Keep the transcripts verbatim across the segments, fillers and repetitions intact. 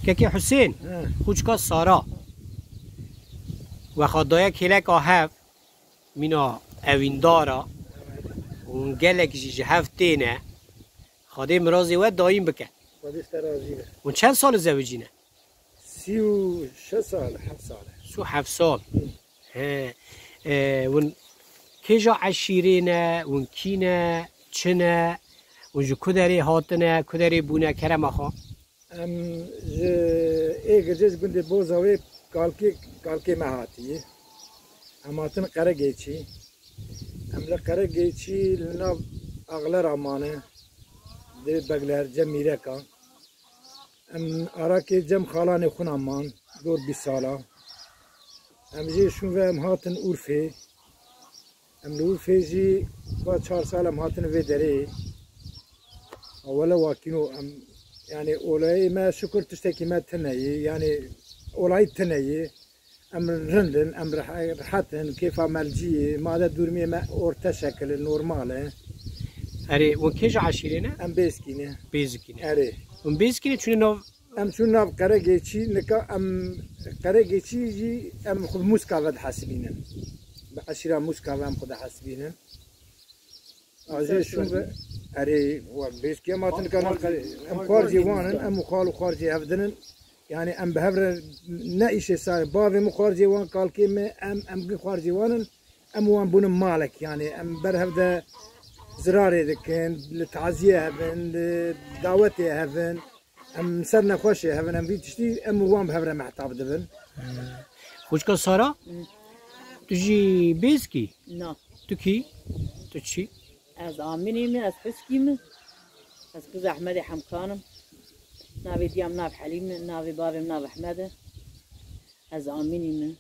Kekê Husên, He. Xûçka Sara. Wexa daye kêleka hev, mîna ewîndara. Hûn gelek jî ji hev têne. Xwedê mirazê we dayîm bike. Xwedê te razî be. Hûn çend sal zewicî ne? Sî û şeş sal, heft sal. Sî û heft sal. He. E, hûn kêja eşîrê ne, hûn kî ne, çi ne, hûn ji ku derê hatine, ku derê bûne, kerema xwe? Em ji ê Gircê, ji gundê Bozawê, kalkê, kalkê me hatiye. Em hatin Qeregêçî. Em li Qeregêçî li nav Axlera mane, dê Begler, cem Mîreka. Em arakê cem xalanê xwina man, dor bîst sala. Em jê şûn ve em hatin Urfê. Em li Urfê jî va çar sal em hatin vê derê. Wele wakîno em, yani olayê me şukur tiştekî me tune ye. Yani olayî tune ye. Em rind in, em rih-, rihet in, kêfa me li cî ye. Made dûrmiyê me orte şekil e, normal e. Erê, hûn kêja eşîrê ne? Em Bêzkî ne. Bêzkî ne. Erê. Hûn Bêzkî ne çûne nav Em çûn nav Qeregêçî, nika em Qeregêçî jî em xwe bi Mûska ve dihesibînin. Bi eşîra Mûska ve em xwe dihesibînin. A jê şûn ve, erê, wa Bêzkî em hatin nika nav Qere-, em xwarzê wan in, em û xal û xwarzê hev din in. Yani em bi hev re ne îşê sar, bavê min xwarzê wan, kalkê min, em, em gi xwarzê wan in, em wan bûnin malek, yani em ber hev de zirarê dikin, li taziyê hev in, li dawetê hev in. Em ser nexweşê hev in, em vî tiştî, em û wan bi hev re mehtap dibin. Xwişka Sara, Hı. Tu jî Bêzkî? Na. Tu kî? Tu çi? Ez Amînî me, ez Huskî me. Ez qiz Ehmedê Hemkan im. Navê diya min nav Helîm e, navê bavê min nav Ehmed e. Ez Amînî me.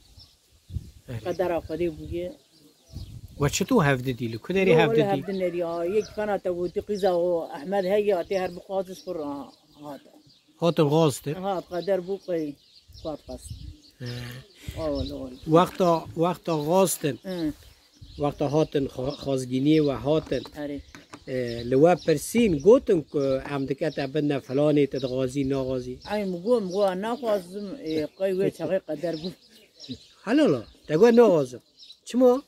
Erê. Qedera Xwedê bûye. We çito hev didî? Li ku derê Yo, hev wele didî? Hev din nerî. A, yek fena te gotî qîza o Ehmed heye, tê her bixwaziz xwe ra hat. Hatin xwastin? Hat, qeder bû qey xwat xwest. He. A, wele, wele. Wexta, wexta xwastin. Hı. Wexta hatin xwe-, xwazgîniyê we hatin. Erê. E, li we pirsîn, gotin ku em dikete bin ne filanê, tu dixwazî, naxwazî? Ay, min got, min got, naxwazim, e, qey wê çaxê qeder bû. Helala, te got naxwazim. Çima?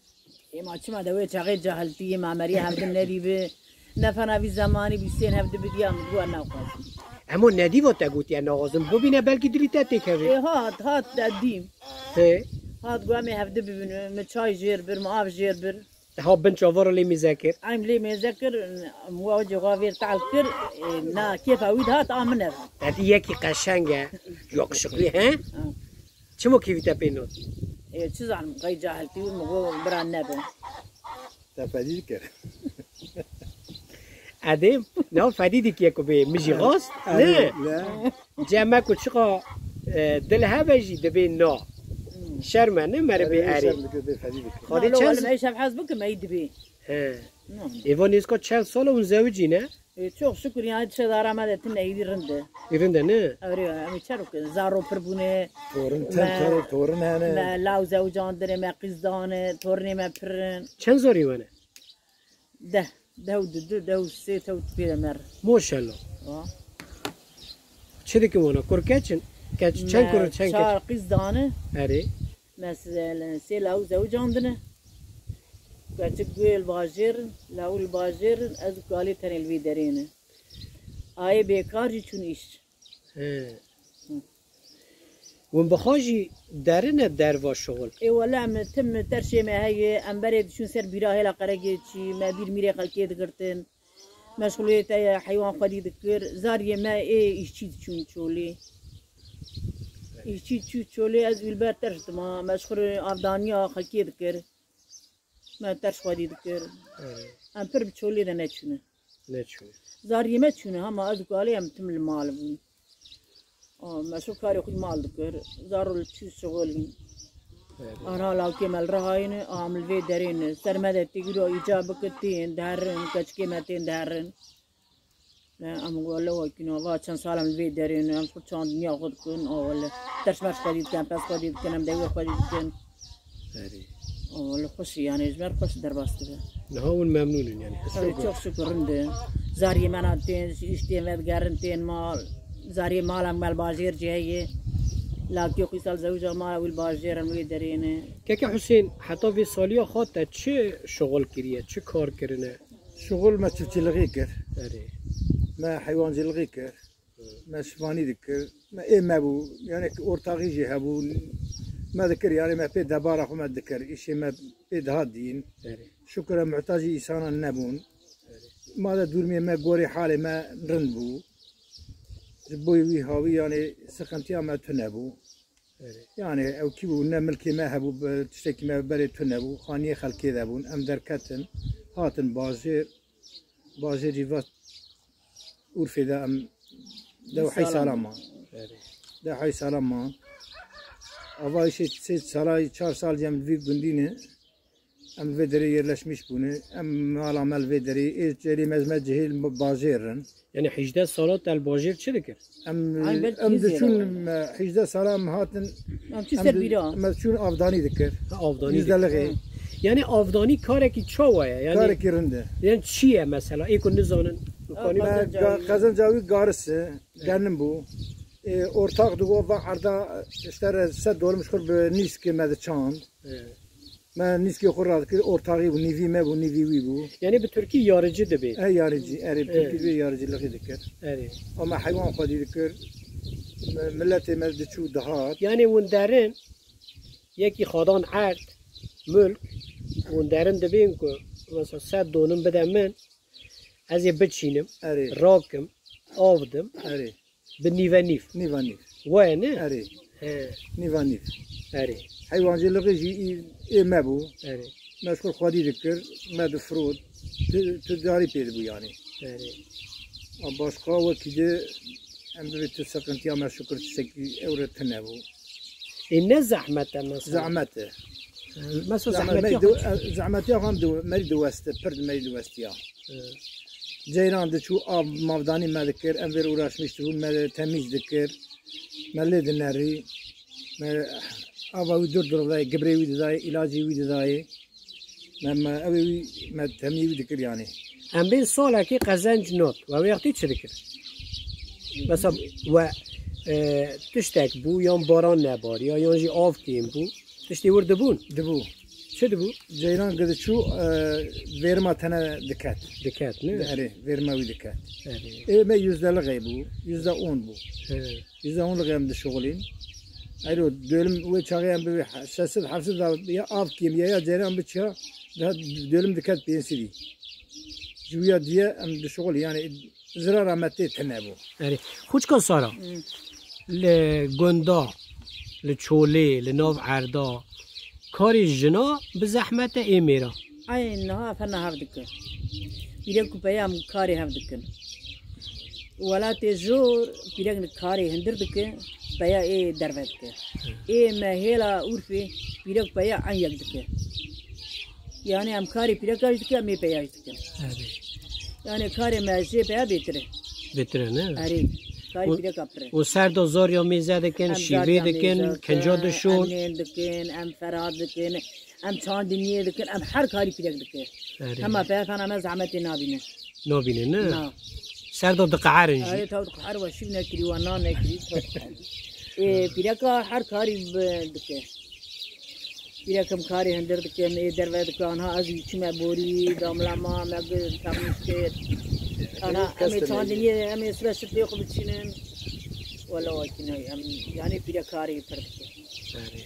Ê ma çima de wê çaxê cahiltiyê, ma meriyê hevdin nedîbi. Nefena vî zemanî bî sên hevdi bidiya min got naxwazim. Emo nedîva te gotiye naxwazim, bibîne belkî dilî te têkeve. Ê hat, hat te dîm. He. Hat got em ê hevdi bibin, min çay jêr bir, min av jêr bir. Ha bin çavara lê mêze kir. Em lê mêze kir, wa wecê xwe vêr tal kir, ê, na kêfa wî dihat, a min ev. Te dî yekî qeşeng e, yakışıklı, he? Ha. Çima kêfî te pê nat? Ê, çi zanim, qey cahiltî û min got bira nebe. Te fedî dikir. Edê, na fedî dikiye ku bê, min jî xwast, ne? Ne. Cem me ku çiqa, e, dil hebe jî dibê na. Hmm. Şerm e, ne mere bê Erê, erê. Şerm dikir, bê fedî dikir. Xwedê Mala çend olim ey şev hez bikim, ey dibê. He. Hmm. Êva nêzka çend sal e hûn zewicî ne? E, çok şükür yani dişedara me de tine êdî rind e. Ê rind e ne? Erê, em ê çerok zaro pir bûne. Torin, Me- ten tane torin hene. Me law zewicandine, me qîz dane, torinê me pir in. Çend zarî we ne? Deh, deh û du, du, deh û sê tewt pê de mer. Maşallah. Ha. Çi dikin wana? Kur keç in? Keç çend Me kur, çend keç? Çar qîz dane. Erê. Me se-, sê law zewicandine. Keçik guê li bajêr in, law li bajêr in, ez û kalê tenê li vê derê ne. Ayê bêkar jî çûn îş. He. Hı. Hûn bi xwe jî derine derva şixul? Ê wele em tim terşê me heye, em berê diçûn ser bîra hêla Qeregêçî, me bîr mîrê xelkê digirtin. Meşxuliyê te ye, heywan xwedî dikir. Zariyê me ê îşçî diçûn çolê. Îşçî çû çolê, ez wî li ber terş dima. Meşxul avdaniya xelkê dikir. Me terş xwedî dikir. Evet. Em pir bi çolê de neçûne. Neçûne. Zariyê me çûne, hema ez û kalê em tim li mal bûn. A, me şo karê xwe mal dikir. Zaro li çû şixulî. Evet. Ana lawkê me li rihayîne, a, em li vê derê ne. Ser me de têgiro îca bike tên diherin, keçikê me tên diherin. Ne, em wele wekî ne, va çend sal em li vê derê ne, em xwe çandiniya xwe dikin, a, wele. Terş merş xwedî dikin, pez xwedî dikin, em dewê xwedî dikin. Erê. A, wele xweş e, yani, ji me re xweş derbas dibe. Niha hûn memnûn in, yani. Erê, çok şükür, rind e. Zariyê me na tên, ji îş tên vedigerin, tên mal. Zarê mala me li bajêr cihê ye. Lakî xwîsal zewca mala wî li bajêr in wê derê ne. Keke Husên, heta vê saliya xwe te çi şixul kiriye, çi kar kirine? Şixul me çiftçîlixî kir. Erê. Me heywancîlixî kir. Me şivanî dikir. Me ê me bû. Yani ortaxî jî hebû. Me dikir, yani me pê debara xwe me dikir. Îşê me pê dihat dîn. Erê. Şukir e muhtacî îsana nebûn. Erê. Ma de dûrmê me gorê halê me rind bû. Ji bo wî hawî yani sıkıntıya me tune bû. Erê. Yani ew kî bû, ne milkê me hebû, bi tiştekî me berê tune bû. Xaniyê xelkê de bûn. Em derketin. Hatin bajêr. Bajêr jî va Urfê de em dew heyş sala man. Erê. Dew heyş sala man. Ava îşê sê sala, çar sal em li vî gundî ne. Em li vê derê yerleşmiş bûne. Em mala me li vê derê. Ê cerê me ji me cihê li bajêr in. Yani hejdeh sala te li bajêr çi dikir? Em, Ay, belkî em hîzê diçûn, de var. Me hejdeh sala em hatin, Em çi em ser di-, bîra? Me diçûn avdanî dikir. Ha, avdanî dikir. Yüzdelixê. Hı. Yani avdanî karekî çawa ye? Yani Karekî rind e. Yani çi ye mesela? Ê ku nizanin, Aa, Me kazenca ga-, wî. Kazenca wî garis e, Hı. Genim bû. Ê, ortax digo va erda işte re se dolim ji xwe bi nîskê me diçand. Hı. Me nîskê xwe radikir, ortaxî bû, nîvî me bû, nîvî wî bû. Yani bi Tirkî yarıcı dibê. E, yarıcı, erê, bi Tirkî Evet. dibê yarıcılığı dikir. Erê. Ama heywan xwedî dikir, mi-, milletê me diçû dihat. Yani hûn derin, yekî xadan erd, mülk, hûn derin dibên ku mesela sed donim bide min, ez ê biçînim, Erê. Rakim, avdim. Erê. Bi nîve nîv. Nîva nîv. Wayê ne? Erê. He. Nîva nîv. Erê. Heywancılığı jî î-, ê me bû. Erê. Me ji xwe xwedî dikir, me difirot. Tu, tu darî pê dibû yani. Erê. A başqa wekî de em bibê tu sıkıntıya me şükür tiştekî ew re tune bû. Ê ne zehmet e mesela? Zehmet e. He, mesela Zehmet, zehmetiya me xwe de-, zehmetiya xwe em de-, merî diweste, pir merî diwestiya. He. Ceyran diçû av mavdanî me dikir, em vê re uğraşmış dibûn, me temîz dikir, me lê dinerî, me ava wî dur dur didayê, gibrê wî didayê, ilacê wî didayê. Me, me, ew ê wî, me temî wî dikir yani. Em bên salekê qezenc not, we wê wextî çi dikir? Mesela we, e, tiştek bû, yan baran nebariya, yan jî av kêm bû, tiştê wir dibûn? Dibû. Çi dibû? Ceyran gidiçû, e, vêrima tene diket. Diket, ne? Erê, vêrima wî diket. Erê. Ê me yüzdelik bû, yüzde on bû. He. Yüzde onluk em dişuxulîn. Eyro, dölim wê çaxê em bi şeş sed heft sed da ya av kêm ya, ya ceyran biçiya, da dölim diket pênc sedî. Ji wî ya diye em dişuxulîn, yani zirara me tê tine bû. Erê. Xwişka Sara, Hı. Li gunda, li çolê, li nav erda, karê jina bi zehmet e ê mêra? Ay niha fena hev dike. Pîrek û peya em karê hev dikin. Welatê zor pîrek karê hindir dike, peya ê derve dike. Ê me hêla Urfê pîrek peya en yek dike. Yani em karê pîreka jî dikin, em ê peya jî dikin. Erê. Yani karê me jê peya bêtir e. Bêtir e, ne? Erê. Karê Û, pîreka pir e. Û ser do zor ya mêze dikin, Em şîvê zariya dikin, mêze kinca dikin, dişon. Em nên dikin, em ferhat dikin, em çandiniyê dikin, em her karî pîrek dikin. Erê. Hema peya fena me zehmetê nabîne. Nabîne, ne? Na. Ser do diqeherin jî. Erê, taw diqeher we şîv nekirî, we nan nekirî, taw diqeher. Ê, pîreka her karî bi-, dike. Pîrek em karê hindir dikim, ê derve dike, anha ez wî çime borî, damla ma, me gi-, temîz kir. Ana, em ê çandiniyê, em ê sibê sifrê xwe biçînin. Wela wekî ne, em, yani pîrek karê pir dike. Erê.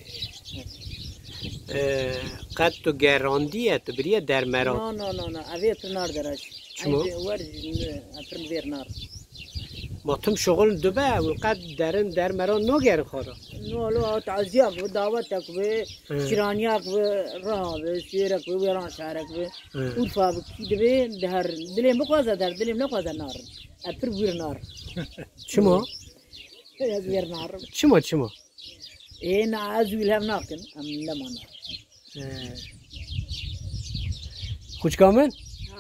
Ee, qet tu gerandiye, tu biriye dermeran? Na, na, na, na, ev ê pir nardere. Çima? Ay, wer, ne, pir vêr nar. Ma tim şixul dibe, û qet derin dermeran nagerin xwe re? No, lo, taziyak bi, dawetek bi, Hı. Çiraniyak bi, Riha bi, Sêrek bi, Wêranşarek bi, Hı. Urfa bi, kî dibe, diherin. Dilê min dixwaze der, dilê min nexwaze narin. E, pir bûr nar. Çima? Ez vêr narim. Çima, çima? Ê, na, ez wî li hev nakin, em nema nar. He. Xwişka min,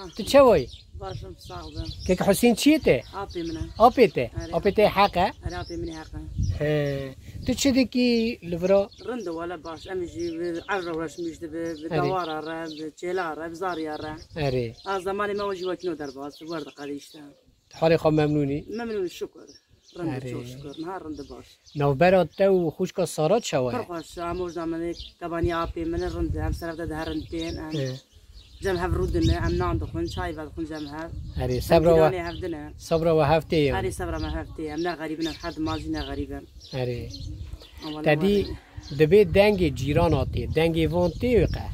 Ha. Tu çawa yî? Baş im, sax be. Kek Husên çiyê te? Apê min e. Apê te? Erê. Apê te heq e? Erê, apê min ê heq e. He. Tu çi dikî li vira? Rind e, wele baş. Em jî bi ev re uğraşmîş dibi, bi Erê. Dewara re, bi çêla re, bi zariya re. Erê. A zemanê me o jî wekî no derbas, wer diqedî işte. Halê xwe memnûn î? Memnûn, şukur. Rind e, Erê. Çok şükür. Niha rind e, baş. Navbera te û xwişka Sara çawa ye? Pir xweş e. Em hojda min ê, tebanî apê min e, rind e. Em serevde diherin tên. Em Ê. cem hev rûdine, em nan dixwin, çay vedixwin cem hev. Erê, Em sebra we, cîranê hev din e. sebra we hev tê ye. Erê, sebra me hev tê ye. Em ne xerîb in, em her dima jî ne xerîb in. Erê. Ama Te dî wele dibê dengê cîrana tê, dengê van tê wê qe?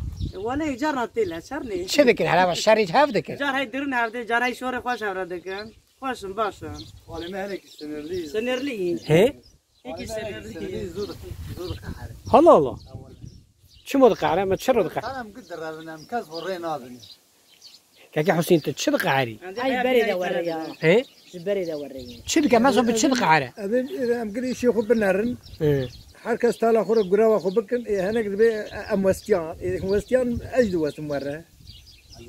Wele carna tê le, çer nê? Çi dikin? Hele şerî hev dikin. Car hey dirin hev dê, car hey şorê xweş hev re dikin. Xweş in, baş in. Xalê me hinekî sinirlî. Sinirlî. He? Hinekî sinirlî. Sinirlî zû diqe-, zû diqehre. Hala hala. Çima diqehre? Me çi re diqehre? Em gid direvin, em kes xwe rê nadin. Keke Husîn, tu çi diqeherî? Ay berê de were ya. He? Ji berê de were ye. Çi dike? Mesela bi çi diqehre? Em, em, em girî işê xwe binerin. He. Her kes tala xwe re gureva xwe bikin. Ê, hinek dibe, e, em westiyan. Ê, westiyan ez diwestim were.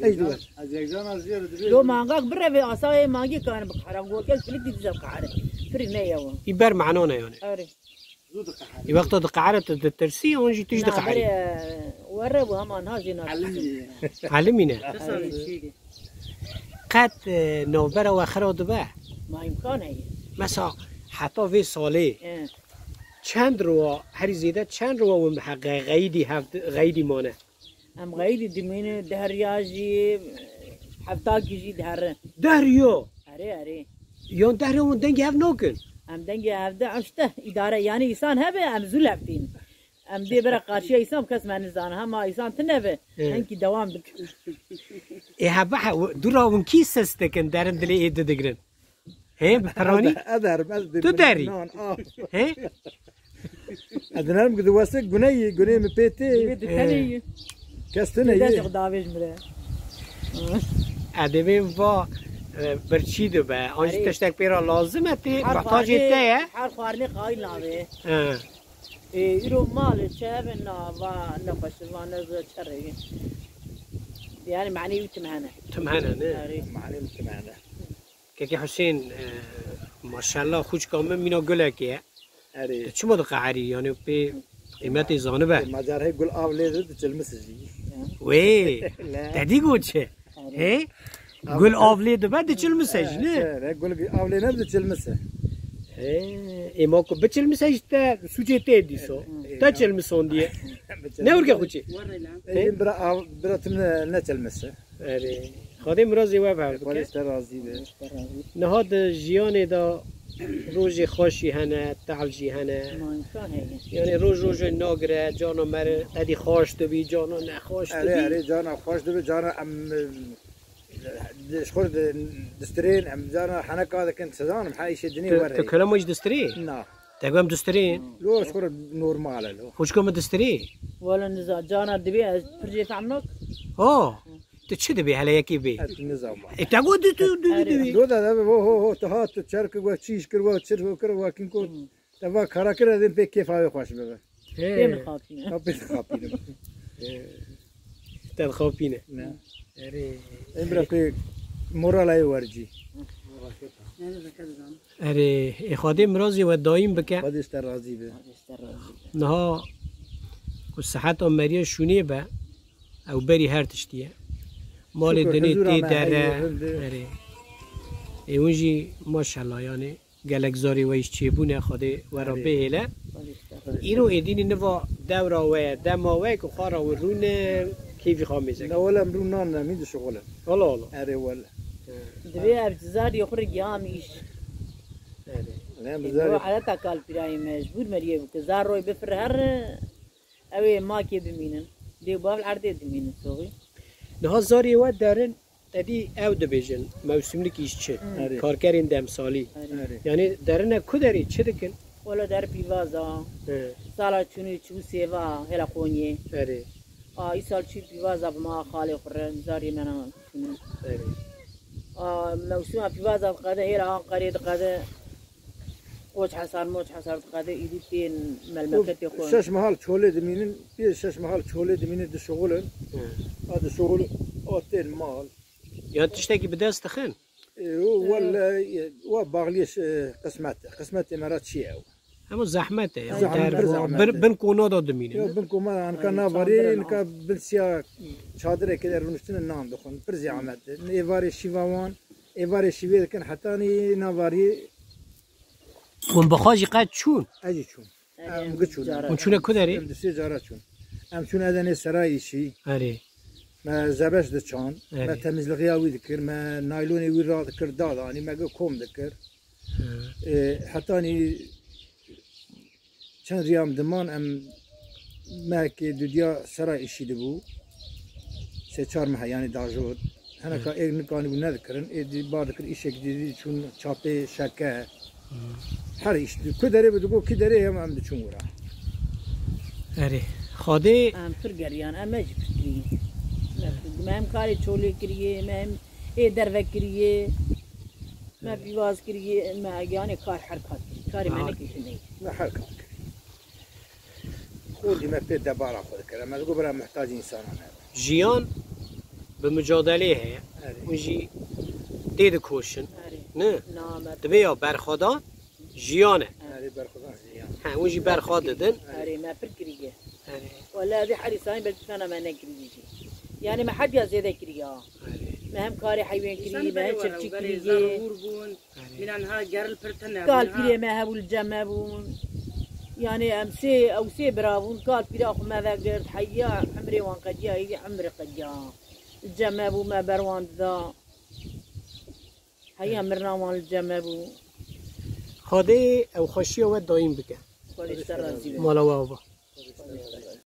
Ez diwestim. Ez yek cana jê re dibe. Do mangak bireve asayê mangî karin biqehre. Gorkel filik dî dize biqehre. Firî ne ye o. Î ber mano ne yani. Erê. Zû diqehre. Ê wexta diqehre tu ditirsî, an jî tu jî Na, diqeherî. Berê, e, were bû, hema niha jê naditirsim. Elimî ne. Elimî ne. Kesa çêdî. Qet, e, navbera we xira dibe? Ma îmkan heye. Mesela heta vê salê E. çend rowa, herî zêde çend rowa win he-, xeyîdî hev-, xeyîdî mane? Em xeyîdî dimînin, dehriya jî, heftakî jî diherin. Dehriya? Erê, erê. Yan dehriya wan dengê hev nakin? Em dengê hev de, em işte îdare, yanî îsan hebe, em zû leftîn. Em dê bira qarşiya îsan kes me nizane. Hema îsan tine be, Ê. Enkî dewam dikin. Ê hebe he, dûra hûn kî ses dikin, derin dilê ê didigrin? Hê, bi piranî? Ez derim, ez Tu derim. derî? Nan, a. Hê? Ez dinerim ki diwesik guneyî, guneyê min pê tê. Divê tu tenê yî. Kes tune Divê yê. Çok davêj mire. E, divê va, e, birçî dibe. An jî Erê. tiştek pê re lazim e, tê Her muhtacê xwarinê, te ye. her xwarinê qayîl navê. He. Ê, îro malê çi hebe na, va ne xweş, va ne zor çerê. Yani manê wî tim hene. Tim hene, ne? Erê. Manê wî tim hene. Kekê Husên, e, maşallah, xûçka min mîna gulekê ye. Erê. Tu çima diqeherî? Yani pê qîmetê zanibe? Macar hey gul av lê de diçilmise jî. Wê, Ne. te dî got çi? Erê. He? Gul av lê dibe diçilmise jî, ne? Erê, gul av lê ne diçilmise. He, ê ma ku biçilmise jî te sûcê tê dîso. Erê. Te çilmisandiye. Biçilmise. Ne urge xûçê? Ê, bira av, bira tim ne, ne çilmise. Erê. Xwedê mirazê we bi hev bike. Xwedê ji te razî be. Niha di jiyanê de rojê xweş jî hene, tehl jî hene. Manka heye. Yani roj rojê nagire, cana mere qedî xweş dibî, cana nexweş Erê, dibî. erê, cana xweş dibe, cana em, em, di, ji xwe di, distirên, em cana heneka dikin, sizanim, ha îşê dinê Te, were. te kelama jî distirê? Na. Te gom distirê? Lo, ji xwe re normal e lo. Xwişka min distirê? Wala niza, cana dibê ez pir jê fehm nak. Ha. Tu çi dibê hele yekê bê? Ez nizam. E, te got tu, tu, tu Erê. dibê. Do da da ho ho ho, tu hat, tu çer kir, we çîş kir, we çir kir, we kin kir. Hmm. Te va kara kir, ez ê pê kêfa wê xweş bibe. He. Pê min xapîne. Ha, pê dixapînim. He. Te dixapîne. Ne. Erê. Em bira pê morala yê wercî. Erê, ê Xwedê mirazê we dayîm bike. Xwedê ji te razî be. Niha ku siheta meriya şûnê be, ew berî her tiştî ye. Malê Şukur, dinê huzura tê me dere. heye, rind e. Erê. Ê hûn jî maşallah, yani gelek zarê we jî çêbûne, Xwedê we re Erê. bihêle. Xwedê ji te razî be. Îro êdînî niva dewra we ye, dema we ye ku xwe re we rûne, keyfî xwe mêze. Ne wele em rû nan ne, mî dişixulin. Wala wala. Erê wele. He. Divê ev zarê xwe re giha em îş. Erê. Ne, em Ê, zarê bu adeta kalpîrayê me, ji bûr meriyê bike. Zar roy bifir her, ew ê makê bimînin. Dê bav erdê dimînin soxî. Niha zarê we derin, tedî ew dibêjin, mewsimlik îşçi, Hmm. Erê. karkerên demsalî. Erê. Erê. Yani derine ku derê çi dikin? Wala der pîvaza, He. sala çûnî çû sêva, hêla Qonyê. Erê. A, îsal çû pîvaza bi ma xalê xwe re, zarê me na çûnî. Erê. A, mewsima pîvaza diqede, hêla Anqerê diqede. Qoç hesar, moç hesar diqede, îdî tên melmeketê xwe. Şeş mehal çolê dimînin, pê şeş mehal çolê dimînin dişixulin. Hı. A dişixulin, a tên mal. Ya tiştekî bi dest dixin? E, o, wele, e, wa baxliyê, e, qismet. Qismetê me ra çi ye ew? Hema zehmet e. Ya Zehmet, der pir zehmet bin, e. bin kona da dimînin, Yo, ne? bin koma, anka Ay, navarê, çadir e, nika na. bin siya çadirê ke de rûniştine nan dixwin. Pir zehmet e. Êvarê şîva wan, êvarê şîvê dikin, hetanî navarê Hûn bi xwe jî qet çûn? Ez jî çûn. Erê, em gi çûn. Hûn çûne ku derê? Em du sê cara çûn. Em çûn Edenê Serayîşî. Erê. Me zebeş diçand. Erê. Me temizlixiya wî dikir. Me naylonê wî radikir, dadanî. Me gi kom dikir. Hı. E, hetanî çend riyam diman em mehekê dudiya Serayîşî dibû. Sê çar meh, yanî dajot. Hineka êk nikanî bû nedikirin. Ê dî bar dikir, îşek dî dî çûn çapê şeke. Her îş. Ku derê bi digo, kî derê hem em diçûn wira. Erê. Xadê. Em pir geriyan, em me jî pir kirî. Me pir, me hem karê çolê kiriye, me hem ê derve kiriye. Me pîvaz kiriye, me yanê kar her kar kirî. Karê me nekişîne. Me her kar kirî. Xwedî me pê debara xwe dikir. Em ez got bira muhtac însana nebe. Jiyan bi mucadelê heye. Erê. Hûn jî tê dikoşin. Erê. Ne? Na, me Divê ya berxwedan jiyan e. Erê, berxwedan jiyan. He, hûn jî berxwe didin. Erê, me pir kiriye. Erê. Wele evî herî sanî belkî tana me nekiriye jî. Yani me hediya zêde kiriya. Erê. Me hem karê heywen kiriye, me hem çiftçî kiriye. Erê. Mîna niha geril pir tune bûn, ha. Kal pîrê me hebû, li cem me bûn. Yanê em sê, ew sê bira bûn. Kal pîra xwe me vegirt. Heya emrê wan qediya, êdî emrê qediya. Li cem me bû, me ber wan dida. Heya mirina wan li cem me bû. Xwedê ew xweşiya we dayîm bike. Xwedê ji te razî be. Mala we ava.